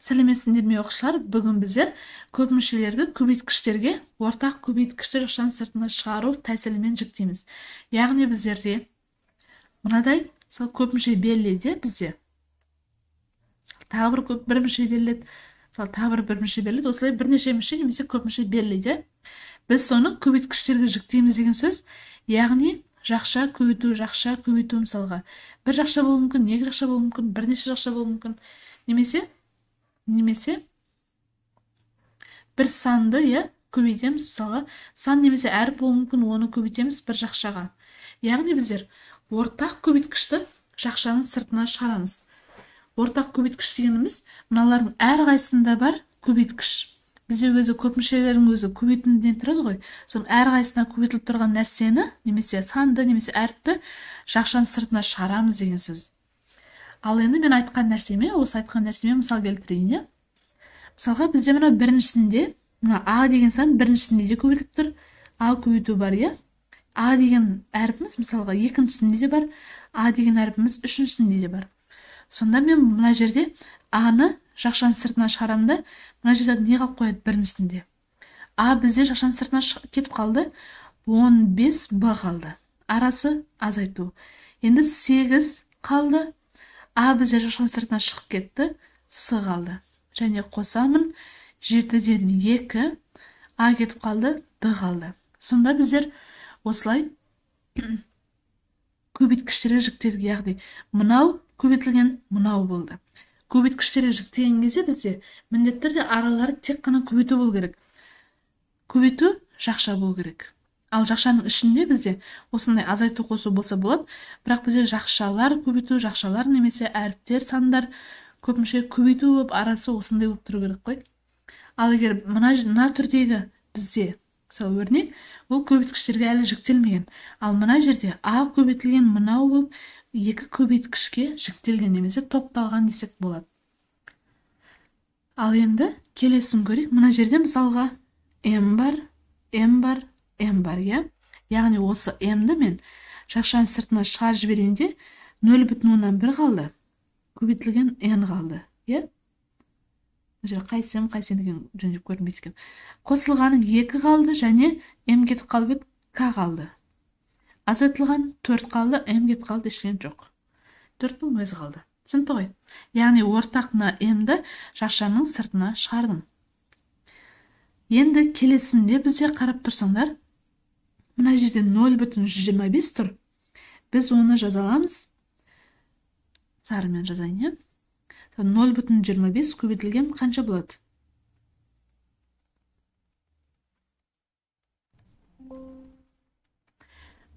Сәлеметсіңдер ме, оқушылар? Бүгін біздер көпмүшелерді көбейткіштерге ортақ көбейткішті жақшаның сыртына шығару тәсілімен жіктейміз. Яғни біздерде мынадай сол көпмүше беріледі бізде. Тағы бір мүше беріледі, сол тағы бір мүше беріледі, осылай бірнеше мүше немесе көп мүше беріледі. Біз соны көбейткіштерге жіктейміз деген сөз, яғни жақша көбейту, жақша көбейту мысалға. Бір жақша болуы мүмкін, екі жақша болуы мүмкін, бірнеше жақша болуы мүмкін. Немесе бір санды, көбейтеміз, мысалға, сан немесе әріп болуы мүмкін, оны көбейтеміз бір жақшаға. Яғни біздер ортақ көбейткішті жақшаның сыртына шығарамыз. Ортақ көбейткіш дегеніміз мыналардың әрқайсысында бар көбейткіш. Бізде өзі көп мүшелердің өзі көбейтінден тұрады ғой. Соның әрқайсысына көбейтіліп тұрған нәрсені, немесе санды, немесе әріпті жақшаның сыртына шығарамыз деген сөз. Ал енді мен айтқан нәрсеме, осы айтқан нәрсеме мысал келтірейін, Мысалға, бізде мына біріншісінде, мына А деген сан біріншісінде де көбейтіліп тұр. А көбейту бар, А деген әріпіміз мысалға екіншісінде де бар, А деген әріпіміз үшіншісінде де бар. Сонда мен мына жерде А-ны жақшаның сыртына шығарамын да, мына жерде не қалып қояды біріншісінде? А бізде жақшаның сыртына кетіп қалды, 15 Б қалды. Арасы азайту. Енді 8 қалды. А бізде жақшаның сыртына шығып кетті, С қалды. Және қосамын 7-ден 2, А кетіп қалды, Д қалды. Сонда біздер осылай көбейткіштерге жіктедік, яғни мынау көбейтілген мынау болды. Көбейткіштерге жіктеген кезде бізде міндетті түрде аралары тек қана көбейту болу керек. Көбейту жақша болу керек. Ал жақшаның ішінде бізде осындай азайту қосу болса болады, бірақ бізде жақшалар көбейту, жақшалар немесе әріптер, сандар көбінше көбейту болып арасы осындай болып тұру керек қой. Ал егер мына түрдегі бізде, мысалы өрнек, ол көбейткіштерге әлі жіктелмеген. Ал мына жерде А көбейтілген мынау болып екі көбейткішке жіктелген немесе топталған десек болады. Ал енді келесін көрейік. Мына жерде мысалға М бар, М бар, М бар, Яғни осы М-ді мен жақшаның сыртына шығарып жіберейін де 0,1 қалды. Көбейтілген Н қалды, Мына жерде қайсы М, қайсы Н екенін жөндеп көрінбейді екен. Қосылғаны 2 қалды және М кетіп қалып еді, К қалды. Азайтылған 4 қалды, М кетіп қалды, ештеңе жоқ. 4-тің өзі қалды. Түсінікті ғой? Яғни ортақ мына М-ді жақшаның сыртына шығардым. Енді келесінде бізде қарап тұрсаңдар, мына жерде 0,125 тұр. Біз оны жаза аламыз. Сарымен жазайын, 0,25 көбейтілген қанша болады?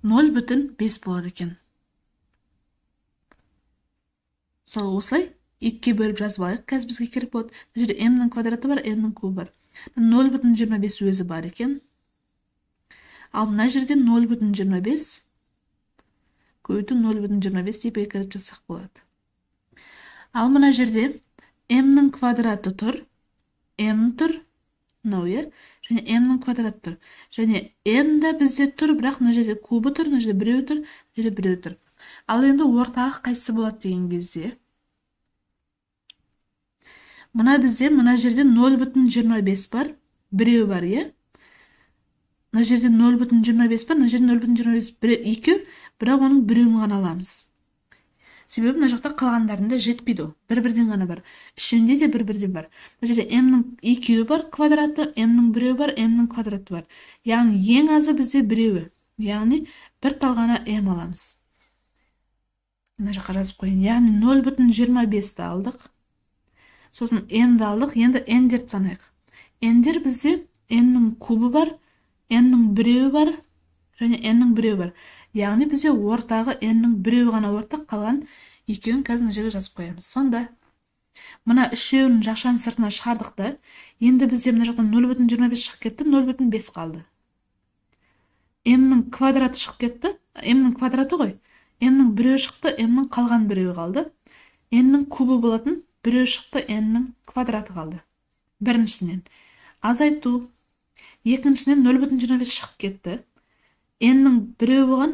0,5 болады екен. Мысалы, осылай екіге бөліп жазып алайық. Қазір бізге керек болады. Мына жерде м-нің квадраты бар, м-нің кубы бар. 0,25 өзі бар екен. Ал мына жерде 0,25 көбейту 0,25 деп екі рет жазсақ болады. Ал мына жерде м-нің квадраты тұр, м тұр, мынау, және м-нің квадраты тұр. Және м да бізде тұр, бірақ мына жерде кубы тұр, мына жерде біреу тұр, мына жерде біреу тұр. Ал енді ортағы қайсысы болады деген кезде, мына бізде мына жерде 0,25 бар, біреу бар, Мына жерде 0,25 бар, мына жерде 0,25, екеу, бірақ оның біреуін ғана аламыз. Себебі мына жақта қалғандарында жетпейді ол. Бір-бірден ғана бар. Үшеуінде де бір-бірден бар. Мына жерде м-нің екеуі бар квадраты, м-нің біреуі бар, м-нің квадраты бар. Яғни ең азы бізде біреуі. Яғни бір тал ғана м аламыз. Мына жаққа жазып қояйын. Яғни 0,25-ті алдық. Сосын м-ді алдық. Енді n-дерді санайық. N-дер бізде n-нің кубы бар, n-нің біреуі бар және n-нің біреуі бар. Яғни бізде ортағы n-нің біреуі ғана ортақ, қалған екеуін қазір мына жерге жазып қоямыз. Сонда мына үшеуін жақшаның сыртына шығардық та, енді бізде мына жақтан 0,25 шығып кетті, 0,5 қалды. М-нің квадраты шығып кетті, м-нің квадраты ғой. М-нің біреуі шықты, м-нің қалған біреуі қалды. Н-нің кубы болатын біреуі шықты, н-нің квадраты қалды. Біріншісінен азайту, екіншісінен 0,25 шығып кетті. Н-нің біреуі болған,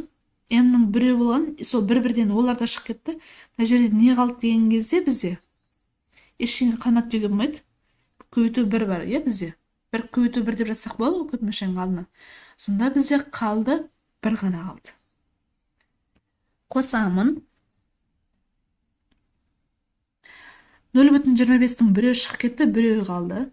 м-нің біреуі болған, сол бір-бірден олар да шығып кетті. Мына жерде не қалды деген кезде бізде Ештеңе қалмады деуге болмайды. Көбейту 1 бар, иә, бізде. 1 көбейту 1 деп жазсақ болады ғой көп мүшенің алдына. Сонда бізде қалды 1 ғана қалды. Қосамын. 0,25-тің біреуі шығып кетті, біреуі қалды.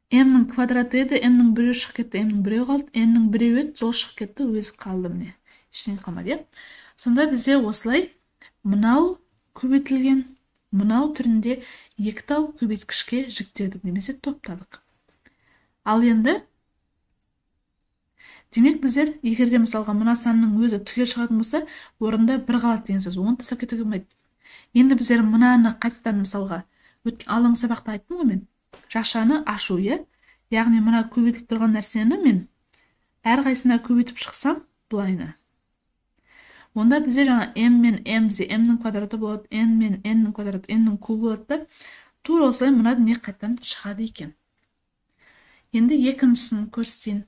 M-нің квадраты еді, M-нің біреуі шығып кетті, M-нің біреуі қалды, N-нің біреуі еді, сол шығып кетті, өзі қалды міне. Ештеңе қалмады, иә? Сонда бізде осылай мынау көбейтілген, мынау түрінде екі тал көбейткішке жіктедік немесе топтадық. Ал енді демек біздер егер де мысалға мына санның өзі түгел шығатын болса, орында бір қалады деген сөз, оны тастап кетуге болмайды. Енді біздер мынаны қайтадан мысалға өткен алдыңғы сабақта айттым ғой мен, жақшаны ашу, иә? Яғни мына көбейтіліп тұрған нәрсені мен әрқайсысына көбейтіп шықсам былайына. Онда бізде жаңа m мен m, бізде m-нің квадраты болады, n мен n-нің квадраты, n-нің кубы болады да. Тура осылай мына дүние қайтадан шығады екен. Енді екіншісін көрсетейін.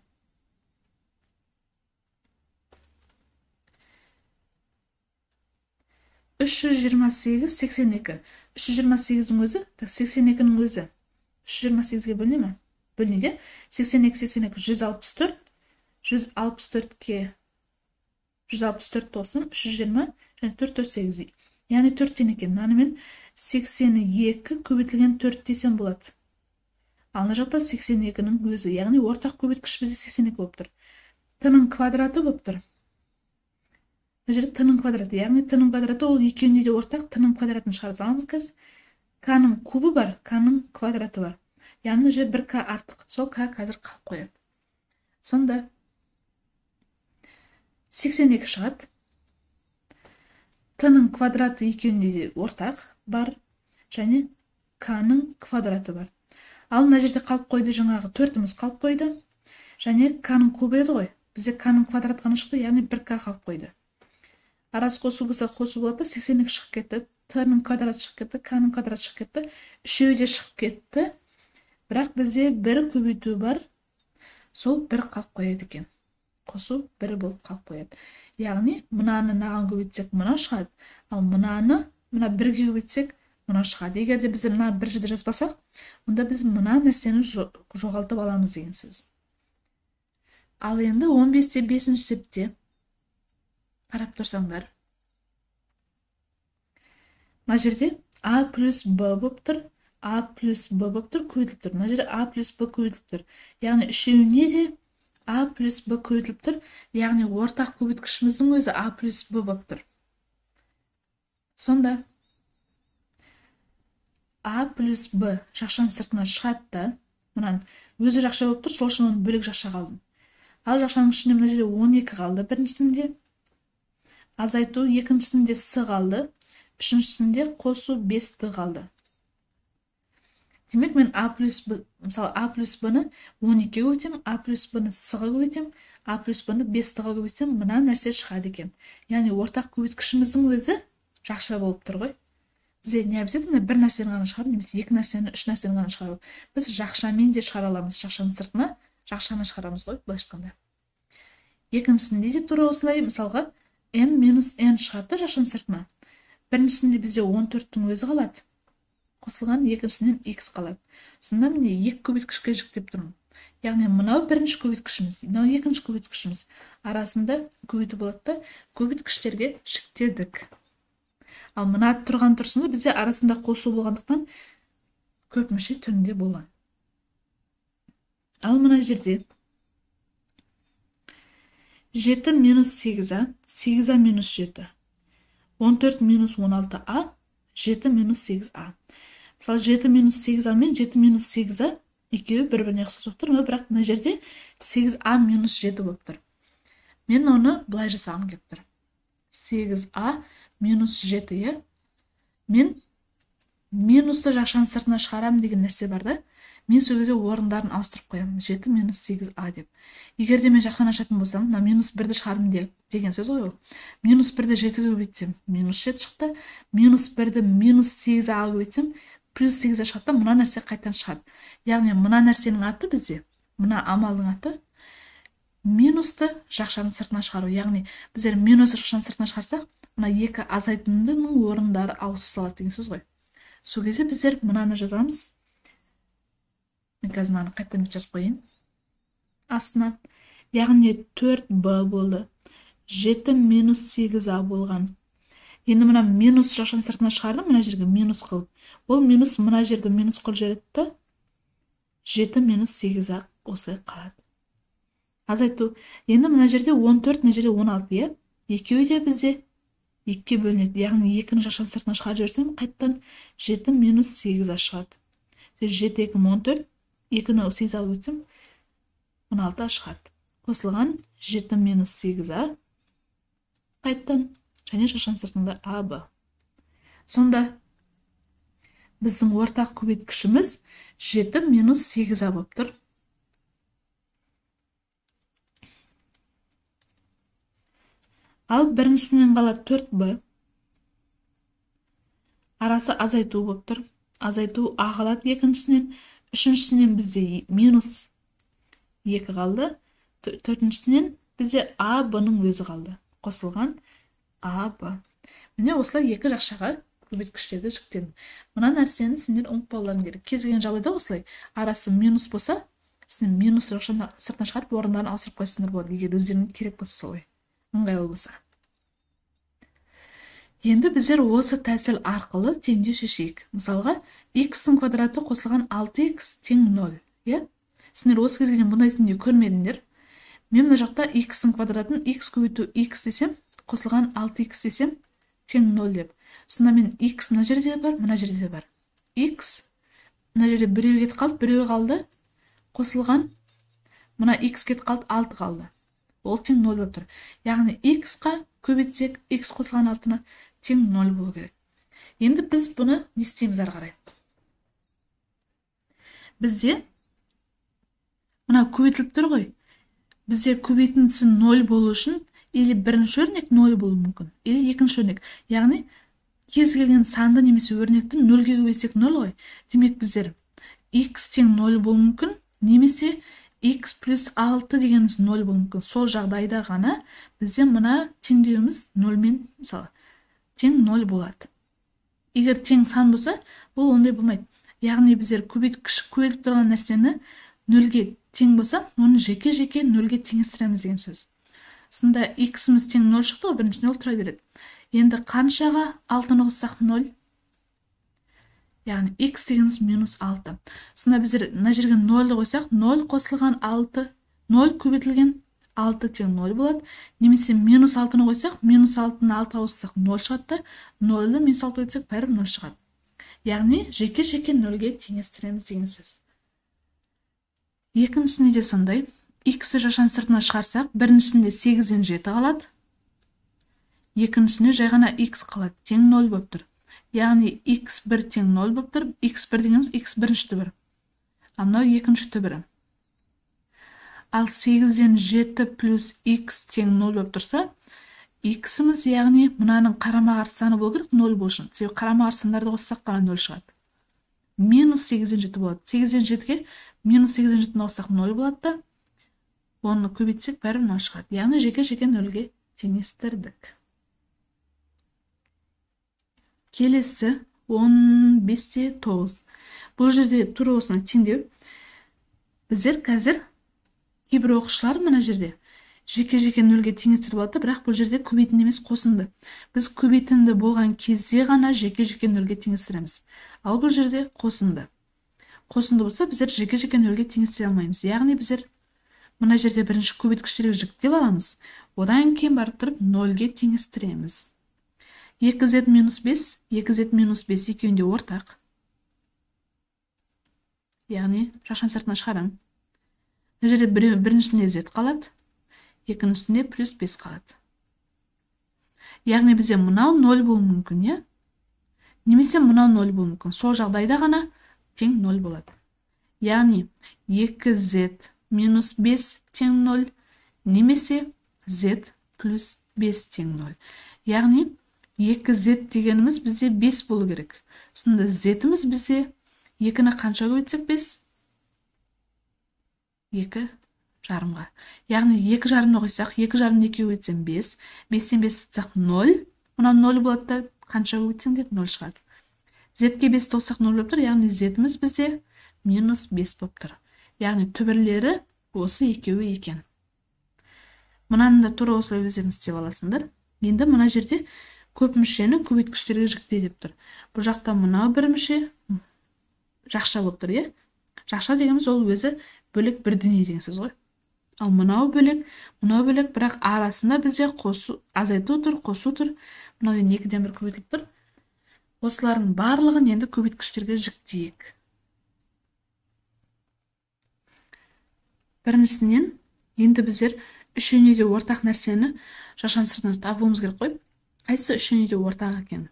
328, 82. 328-дің өзі, 82-нің өзі 328-ге бөліне ме? Бөлінеді. 82, 82, 164, 164-ке 164 тосым, 320 және 4, 4, 8. Яғни 4-тен екен. Мынаны мен 82 көбейтілген 4 десем болады. Ал мына жақта 82-нің өзі, яғни ортақ көбейткіш бізде 82 болып тұр. Т-ның квадраты болып тұр. Мына жерде т-ның квадраты, яғни т-ның квадраты ол екеуінде де ортақ, т-ның квадратын шығара саламыз қазір. К-ның кубы бар, к-ның квадраты бар. Яғни мына жерде бір к артық, сол к қазір қалып қояды. Сонда 82 шығады. Т-ның квадраты екеуінде де ортақ бар, және к-ның квадраты бар. Ал мына жерде қалып қойды жаңағы 4-іміз қалып қойды. Және к-ның кубы еді ғой. Бізде к-ның квадраты ғана шықты, яғни 1 к қалып қойды. Арасы қосу болса қосу болады, 82 шығып кетті, т-ның квадраты шығып кетті, к-ның квадраты шығып кетті, үшеуі де шығып кетті. Бірақ бізде бір көбейту бар, сол бір қалып қояды екен. Қосу бір болып қалып қояды. Яғни мынаны мынаған көбейтсек мына шығады, ал мынаны мына бірге көбейтсек мына шығады. Егер де біз мына бір жерде жазбасақ, онда біз мына нәрсені жоғалтып аламыз деген сөз. Ал енді 15-те 5-ші септе қарап тұрсаңдар, мына жерде а плюс б болып тұр, а плюс б болып тұр, көбейтіліп тұр. Мына жерде а плюс б көбейтіліп тұр. Яғни үшеуіне де а плюс б көбейтіліп тұр. Яғни ортақ көбейткішіміздің өзі а плюс б болып тұр. Сонда а плюс б жақшаның сыртына шығады да, мынаның өзі жақша болып тұр, сол үшін оны бөлек жақшаға алдым. Ал жақшаның ішінде мына жерде 12 қалды біріншісінде. Азайту, екіншісінде с қалды, үшіншісінде қосу 5-ті қалды. Демек мен а плюс б, мысалы а плюс б-ны 12-ге көбейтемін, а плюс б-ны с-ға көбейтемін, а плюс б-ны 5-ға көбейтсем, мына нәрсе шығады екен. Яғни ортақ көбейткішіміздің өзі жақша болып тұр ғой. Бізде не обязательно бір нәрсені ғана шығару, немесе екі нәрсені, үш нәрсені ғана шығару. Біз жақшамен де шығара аламыз, жақшаның сыртына жақшаны шығарамыз ғой, былайша айтқанда. Екіншісінде де тура осылай, мысалға m минус n шығады жақшаның сыртына. Біріншісінде бізде 14-тің өзі қалады. Қосылған екіншісінен x қалады. Сонда міне екі көбейткішке жіктеп тұрмын. Яғни мынау бірінші көбейткішіміз, мынау екінші көбейткішіміз. Арасында көбейту болады да, көбейткіштерге жіктедік. Ал мына тұрған тұрсында бізде арасында қосу болғандықтан көп мүше түрінде болған. Ал мына жерде 7 минус 8а, 8а минус 7, 14 минус 16а, 7 минус 8а. Мысалы 7 минус 8а мен 7 минус 8а екеуі бір-біріне ұқсас болып тұр, бірақ мына жерде 8а минус 7 болып тұр. Мен оны былай жасағым келіп тұр. 8а минус 7, иә? Мен минусты жақшаның сыртына шығарамын деген нәрсе бар да. Мен сол кезде орындарын ауыстырып қоямын. 7 минус 8а деп. Егер де мен жақшаны ашатын болсам, мына минус 1-ді шығарым деген сөз ғой ол. Минус 1-ді 7-ге көбейтсем, минус 7 шықты. Минус 1-ді минус 8-аға көбейтсем, плюс 8-а шығады да, мына нәрсе қайтадан шығады. Яғни мына нәрсенің аты бізде, мына амалдың аты минусты жақшаның сыртына шығару. Яғни біздер минус жақшаның сыртына шығарсақ, мына екі азайтындының орындары ауыса салады деген сөз ғой. Сол кезде біздер мынаны жазамыз. Мен қазір мынаны қайтадан жазып қояйын астына. Яғни 4b болды. 7 минус 8а болған. Енді мына минус жақшаның сыртына шығардым, мына жерге минус қылып. Ол минус мына жерді минус қылып жібереді да, 7 минус 8а осылай қалады. Азайту. Енді мына жерде 14, мына жерде 16, иә? Екеуі де бізде 2-ге бөлінеді. Яғни 2-ні жақшаның сыртына шығарып жіберсем, қайтадан 7 минус 8а шығады. 7 2 14, 2-ні 8 алып өтсем, 16 шығады. Қосылған 7 минус 8а қайтадан және жақшаның сыртында АБ. Сонда біздің ортақ көбейткішіміз 7 минус 8а болып тұр. Ал біріншісінен қалады 4b. Арасы азайту болып тұр. Азайту а қалады екіншісінен. Үшіншісінен бізде минус 2 қалды. Төртіншісінен бізде а, б-ның өзі қалды. Қосылған а, б. Міне осылай екі жақшаға көбейткіштерді жіктедім. Мына нәрсені сендер ұмытпауларың керек. Кез келген жағдайда осылай арасы минус болса, сендер минус жақшаны сыртына шығарып орындарын ауыстырып қойсаңдар болады, егер өздеріңе керек болса, солай ыңғайлы болса. Енді біздер осы тәсіл арқылы теңдеу шешейік. Мысалға, x-ның квадраты қосылған 6x тең 0, иә? Сендер осы кезге дейін бұндай теңдеу көрмедіңдер. Мен мына жақта x-ның квадратын x көбейту x десем, қосылған 6x десем, тең 0 деп. Сонда мен x мына жерде бар, мына жерде бар. X мына жерде біреуі кетіп қалды, біреуі қалды. Қосылған мына x кетіп қалды, 6 қалды. Ол тең 0 болып тұр. Яғни x-қа көбейтсек, x қосылған 6-ны тең 0 болу керек. Енді біз бұны не істейміз ары қарай? Бізде мына көбейтіліп тұр ғой. Бізде көбейтіндісі 0 болу үшін или бірінші өрнек 0 болуы мүмкін, или екінші өрнек. Яғни кез келген санды немесе өрнекті 0-ге көбейтсек 0 ғой. Демек біздер x тең 0 болуы мүмкін, немесе x плюс 6 дегеніміз 0 болуы мүмкін. Сол жағдайда ғана бізде мына теңдеуіміз 0 мен, мысалы, тең 0 болады. Егер тең сан болса, бұл ондай болмайды. Яғни біздер көбейтіп тұрған нәрсені 0-ге тең болса, оны жеке-жеке 0-ге теңестіреміз деген сөз. Сонда x-іміз тең 0 шықты ғой, біріншісіне ол тұра береді. Енді қаншаға 6-ны қоссақ 0? Яғни x дегеніміз минус 6. Сонда біздер мына жерге 0-ды қойсақ, 0 қосылған 6, 0 көбейтілген 6 тең 0 болады. Немесе минус 6-ны қойсақ, минус 6-ны 6-ға қоссақ 0 шығады да, 0-ды минус 6 көбейтсек бәрібір 0 шығады. Яғни жеке-жеке 0-ге теңестіреміз деген сөз. Екіншісінде де сондай. X-ті жақшаның сыртына шығарсақ, біріншісінде 8-ден 7 қалады. Екіншісінде жай ғана x қалады, тең 0 болып тұр. Яғни x1 тең 0 болып тұр. x1 дегеніміз x бірінші түбір. Ал мынау екінші түбірі. Ал 8-ден 7 плюс x тең 0 болып тұрса, x-іміз яғни мынаның қарама-қарсы саны болу керек 0 болу үшін. Себебі қарама-қарсы сандарды қоссақ қана 0 шығады. Минус 8-ден 7 болады. 8-ден 7-ге минус 8-ден 7-ні қоссақ 0 болады да, оны көбейтсек бәрібір 0 шығады. Яғни жеке-жеке 0-ге теңестірдік. Келесі 15-те 9. Бұл жерде тура осыны теңдеу. Біздер қазір кейбір оқушылар мына жерде жеке-жеке 0-ге теңестіріп алады, бірақ бұл жерде көбейтінді емес қосынды. Біз көбейтінді болған кезде ғана жеке-жеке 0-ге теңестіреміз. Ал бұл жерде қосынды. Қосынды болса, біздер жеке-жеке 0-ге теңестіре алмаймыз. Яғни біздер мына жерде бірінші көбейткіштерге жіктеп аламыз. Одан кейін барып тұрып 0-ге теңестіреміз. 2z минус 5, 2z минус 5 екеуінде ортақ. Яғни жақшаның сыртына шығарамын. Мына жерде біріншісінде z қалады, екіншісінде плюс 5 қалады. Яғни бізде мынау 0 болуы мүмкін, иә? Немесе мынау 0 болуы мүмкін. Сол жағдайда ғана тең 0 болады. Яғни 2z минус 5 тең 0, немесе z плюс 5 тең 0. Яғни 2z дегеніміз бізде 5 болу керек. Сонда z-іміз бізде 2-ні қанша көбейтсек 5? 2 жарымға. Яғни 2 жарымды қойсақ, 2 жарымды 2 көбейтсем 5, 5-тен 5 алсақ 0, мынау 0 болады да, қанша көбейтсең де 0 шығады. Z-ке 5 қоссақ 0 болып тұр, яғни Z-іміз бізде минус 5 болып тұр. Яғни түбірлері осы екеуі екен. Мынаны да тура осылай өздеріңіз істеп аласыңдар. Енді мына жерде көп мүшені көбейткіштерге жікте деп тұр. Бұл жақта мынау бір мүше жақша болып тұр, иә? Жақша дегеніміз ол өзі бөлек бір дүние деген сөз ғой. Ал мынау бөлек, мынау бөлек, бірақ арасында бізде қосу, азайту тұр, қосу тұр. Мынау енді 2-ден 1 көбейтіліп тұр. Осылардың барлығын енді көбейткіштерге жіктейік. Біріншісінен енді біздер үшеуіне де ортақ нәрсені жақшаның сыртынан табуымыз керек қой. Қайсысы үшеуіне де ортақ екен?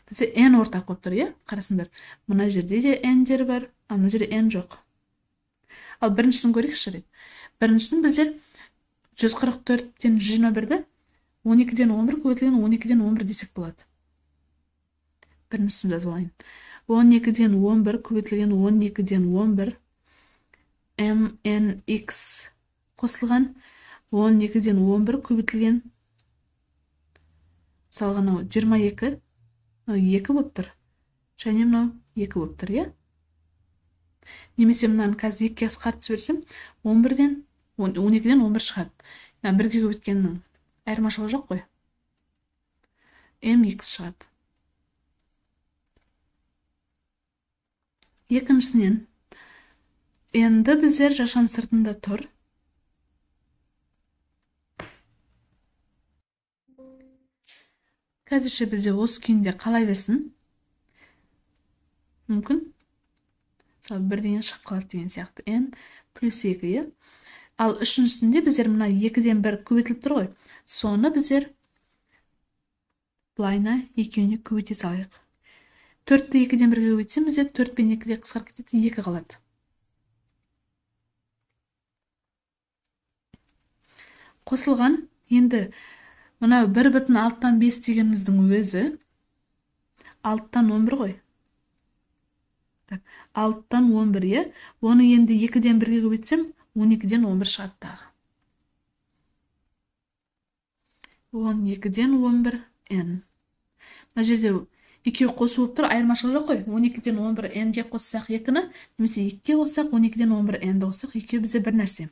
Бізде n ортақ болып тұр, иә? Қарасыңдар, мына жерде де n-дер бар, ал мына жерде n жоқ. Ал біріншісін көрейікші. Біріншісін біздер 144-тен 121-ді 12-ден 11 көбейтілген 12-ден 11 десек болады. Біріншісін жазып алайын. 12-ден 11 көбейтілген 12-ден 11 mnx қосылған 12-ден 11 көбейтілген, мысалға мынау 22, мынау 2 болып тұр, және мынау 2 болып тұр, иә? Немесе мынаны қазір 2-ге қысқартып жіберсем, 11-ден 12-ден 11 шығады. Яғни бірге көбейткеннің айырмашылығы жоқ қой. Mx шығады. Екіншісінен енді біздер жақшаның сыртында тұр. Қазірше бізде осы күйінде қала берсін. Мүмкін мысалы бірдеңе шығып қалады деген сияқты. N плюс 2, иә? Ал үшіншісінде біздер мына 2-ден 1 көбейтіліп тұр ғой. Соны біздер былайына екеуіне көбейте салайық. 4-ті 2-ден 1-ге көбейтсем, бізде 4 пен 2-де қысқарып кетеді, 2 қалады. Қосылған енді мынау 1,6-5 дегеніміздің өзі 6-тан 11 ғой. Так, 6-тан 11, иә? Оны енді 2-ден 1-ге көбейтсем, 12-ден 11 шығады тағы. 12-ден 11 n. Мына жерде екеуі қосу болып тұр, айырмашылығы жоқ қой. 12-ден 11 n-ге қоссақ 2-ні, немесе 2-ге қоссақ 12-ден 11 n-ді қоссақ, екеуі бізде бір нәрсе.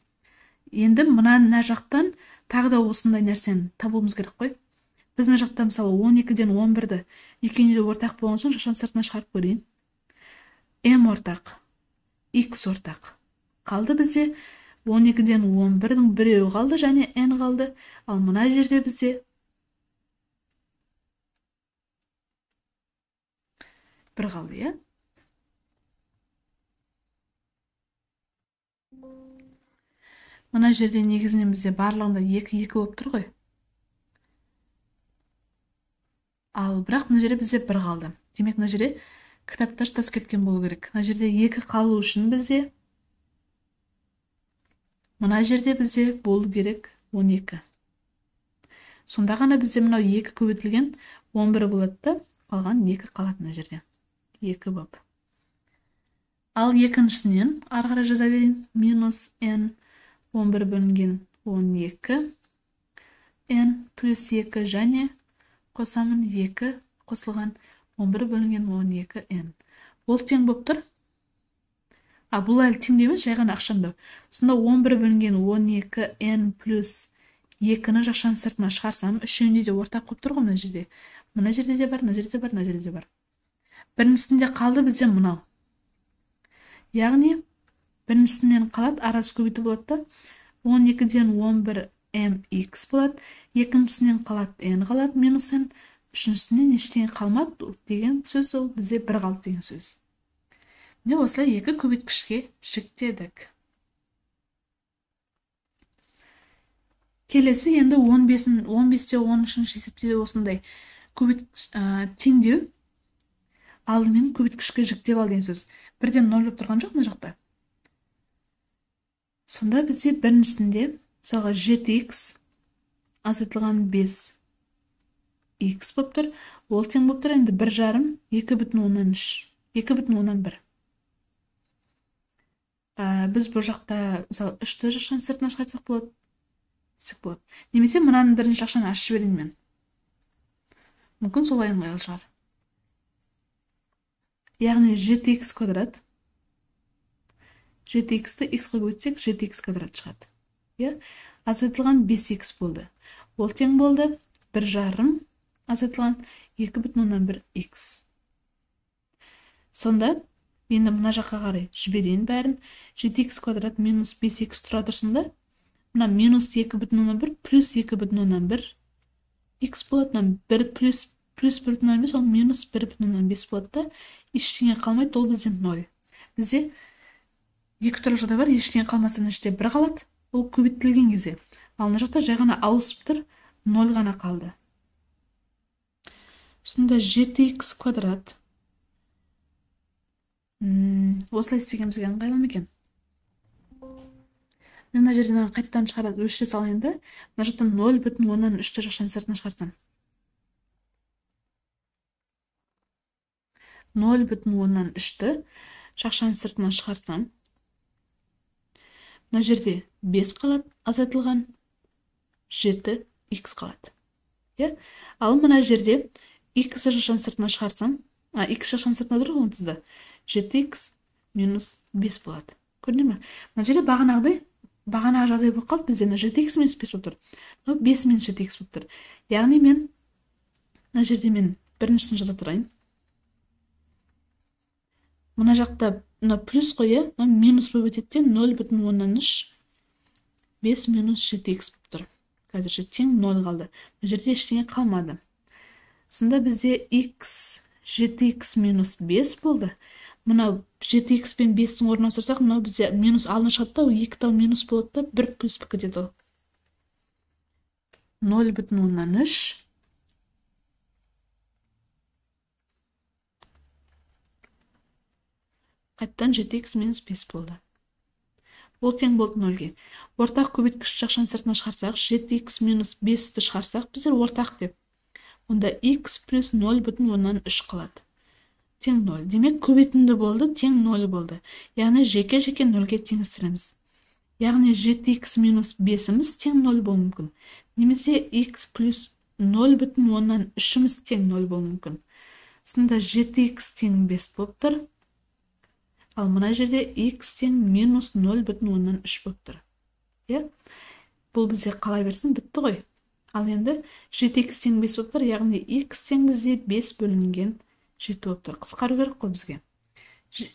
Енді мына жақтан тағы да осындай нәрсені табуымыз керек қой. Біз мына жақта мысалы 12-ден 11-ді екеуіне де ортақ болған соң жақшаның сыртына шығарып көрейін. M ортақ, X ортақ. Қалды бізде 12-ден 11-дің біреуі қалды және N қалды. Ал мына жерде бізде 1 қалды, иә? Мына жерде негізінен бізде барлығында 2-2 болып тұр ғой. Ал бірақ мына жерде бізде 1 қалды. Демек мына жерде кітапта шатасып кеткен болу керек. Мына жерде 2 қалу үшін бізде мына жерде бізде болу керек 12. Сонда ғана бізде мынау 2 көбейтілген 11 болады да, қалған 2 қалады мына жерде. 2 болып. Ал екіншісінен ары қарай жаза берейін. Минус n 11 бөлінген 12 n плюс 2 және қосамын 2 қосылған 11 бөлінген 12 n. Ол тең болып тұр. А бұл әлі тең емес, жай ғана ықшамдау. Сонда 11 бөлінген 12 n плюс 2-ні жақшаның сыртына шығарсам, үшеуінде де ортақ болып тұр ғой мына жерде. Мына жерде де бар, мына жерде де бар, мына жерде де бар. Біріншісінде қалды бізде мынау. Яғни біріншісінен қалады, арасы көбейту болады да, 12-ден 11 mx болады, екіншісінен қалады n қалады, минус n, үшіншісінен ештеңе қалмады деген сөз, ол бізде 1 қалды деген сөз. Міне осылай екі көбейткішке жіктедік. Келесі енді 15-те 13-ші есепте осындай теңдеу алдымен көбейткішке жіктеп ал деген сөз. Бірден 0 болып тұрған жоқ мына жақта. Сонда бізде біріншісінде мысалға 7x азайтылған 5x болып тұр. Ол тең болып тұр енді 1,5, 2,3, 2,1. Біз бұл жақта мысалы 3-ті жақшаның сыртына шығарсақ болады, десек болады. Немесе мынаның бірінші жақшаны ашып жіберейін мен. Мүмкін солай ыңғайлы шығар. Яғни 7х квадрат. 7х-ті х-қа көбейтсек 7х квадрат шығады. Иә? Азайтылған 5х болды. Ол тең болды 1,5 азайтылған 2,1 х. Сонда енді мына жаққа қарай жіберейін бәрін. 7х квадрат минус 5х тұра тұрсын да. Мына минус 2,1 плюс 2,1 х болады. Мына 1 плюс 1,5, ол минус 1,5 болады да. Ештеңе қалмайды, ол бізде 0. Бізде екі түрлі жағдай бар, ештеңе қалмаса іште 1 қалады, ол көбейтілген кезде. Ал мына жақта жай ғана ауысып тұр, 0 ғана қалды. Сонда 7х квадрат. Осылай істеген бізге ыңғайлы ма екен? Мен мына жерден қайтадан шығарады, өшіре салайын да. Мына жақтан 0,3-ті жақшаның сыртына шығарсам. 0,3-ті жақшаның сыртына шығарсам, мына жерде 5 қалады, азайтылған 7х қалады. Иә? Ал мына жерде х жақшаның сыртына шығарсам, х жақшаның сыртына тұр ғой онсыз да, 7х минус 5 болады. Көрдіңдер ме? Мына жерде бағанағы жағдай болып қалды бізде. Мына 7х минус 5 болып тұр. Мынау 5 минус 7х болып тұр. Яғни мен мына жерде мен біріншісін жаза тұрайын. Мына жақта мына плюс қой, иә? Мына минус болып өтеді де 0,3 5 минус 7х болып тұр. Қазірше тең 0 қалды. Мына жерде ештеңе қалмады. Сонда бізде х 7х минус 5 болды. Мынау 7х пен 5-тің орнына ауыстырсақ, мынау бізде минус алдына шығады да, ол екі тал минус болады да, 1 плюс болып кетеді ол. 0,3 қайтадан 7х минус 5 болды. Ол тең болды 0-ге. Ортақ көбейткіш жақшаның сыртына шығарсақ, 7х минус 5-ті шығарсақ, біздер ортақ деп. Онда х плюс 0,3 қалады. Тең 0. Демек, көбейтінді болды, тең 0 болды. Яғни жеке-жеке 0-ге теңестіреміз. Яғни 7х минус 5-іміз тең 0 болуы мүмкін. Немесе х плюс 0,3-іміз тең 0 болуы мүмкін. Сонда 7х тең 5 болып тұр. Ал мына жерде х тең минус 0,3 болып тұр. Иә? Бұл бізде қала берсін, бітті ғой. Ал енді 7х тең 5 болып тұр, яғни х тең бізде 5 бөлінген 7 болып тұр. Қысқару керек қой бізге.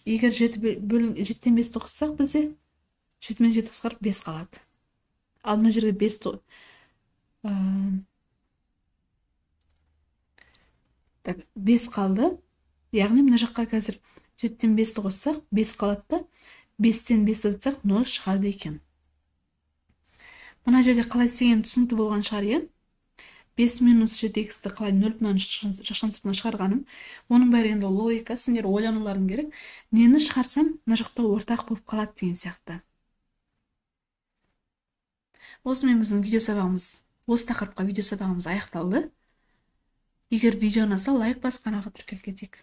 Егер 7-тен 5-ті қоссақ, бізде 7 мен 7 қысқарып 5 қалады. Ал мына жерге 5 так, 5 қалды. Яғни мына жаққа қазір 7-тен 5-ті қоссақ, 5 қалады да, 5-тен 5-ті азайтсақ, 0 шығады екен. Мына жерде қалай істегенім түсінікті болған шығар, иә? 5 минус 7х-ті қалай 0,3 жақшаның сыртына шығарғаным. Оның бәрі енді логика, сендер ойлануларың керек. Нені шығарсам, мына жақта ортақ болып қалады деген сияқты. Осымен біздің видео сабағымыз, осы тақырыпқа видео сабағымыз аяқталды. Егер видео ұнаса, лайк басып каналға тіркеліп кетейік.